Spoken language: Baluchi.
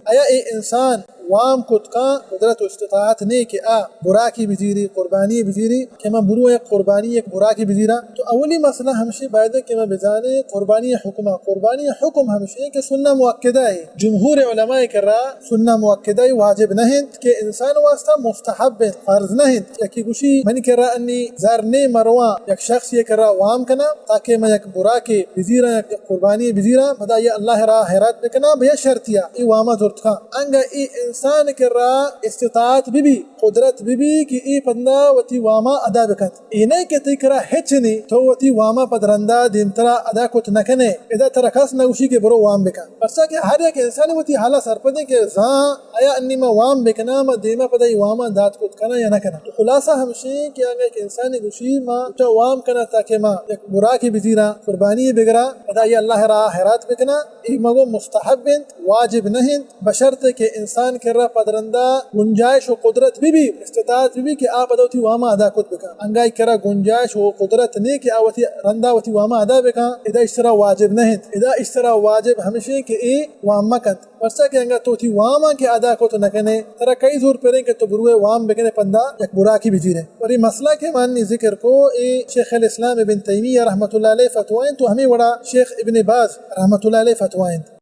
آیا اے انسان وام کت کن، قدرت و استطاعت نے کہ آ براکی بزیری، قربانی بزیری، کہ من برو یک قربانی، یک براکی بزیرا؟ تو اولی مسئلہ ہمشی باید کہ ما بزانیں قربانی حکمہ۔ قربانی حکم ہمشی کہ سنہ مؤکدہ ہے۔ جمہور علماء کرا سنہ مؤکدہ واجب نہ انت، کہ انسان واسطہ مستحب انت، فرض نہ انت۔ یکی گوشی، منی کرا انی زر نے، مرواں یک شخص یہ کرا وام کنا تاکہ من یک براکے بزیراں، یک قربانی بزیراں، پدا یہ اللہ راہ حیرات بکنا، بیا شرطیا ای واما زرت کن۔ انگا ای انسان کرا استطاعت بی بی، قدرت بی بی کہ ای پندا وتی واما ادا بکنت۔ ای نہ کہ تی کرا ہچ نی، تو وتی واما پد رندا دیمترا ادا کت نہ کنے، ادا ترا کس نہ گوشی کہ برو وام بکن۔ پرچا کہ ہر یک انسان وتی حالا سرپدیں کہ زان آیا انی ما وام بکناں، ما دیما پدا ای واما دات کت کناں یا نہ کناں۔ تو خلاصہ ہمشی کہ اگاں یک انسانی گوشی ما چا وام کناں تاکہ ما یک براکی بزیراں، قربانی بگراں، پدا ای اللہ راہ حیرات بکناں، ای مگو مستحب انت، واجب نہ انت، بشرط کہ انسان کرا پد رندا گنجائش و قدرت بی بی، استطاعت بی بی کہ آ پدا وتی واما ادا کت بکن۔ انگا ای کرا گنجائش و قدرت نے کہ آ وتی رندا وتی واما ادا بکن، ادا اشترا واجب نہ انت۔ ادا اشترا واجب ہمشی کہ ای وام مکنت۔ پرچا کہ انگا تو وتی واما کہ ادا کت نہ کنے، ترا کئی زور پریں کہ تو بروے وام بکنے پندا یک براکی بزیرے۔ اور ای مسئلہ کہ من نی ذکر کو، ای شیخ الاسلام ابن تیمیہ رحمت اللہ علیہ فتوی انت، تو ہمیں وڑا شیخ ابن باز رحمت اللہ علیہ فتوی انت۔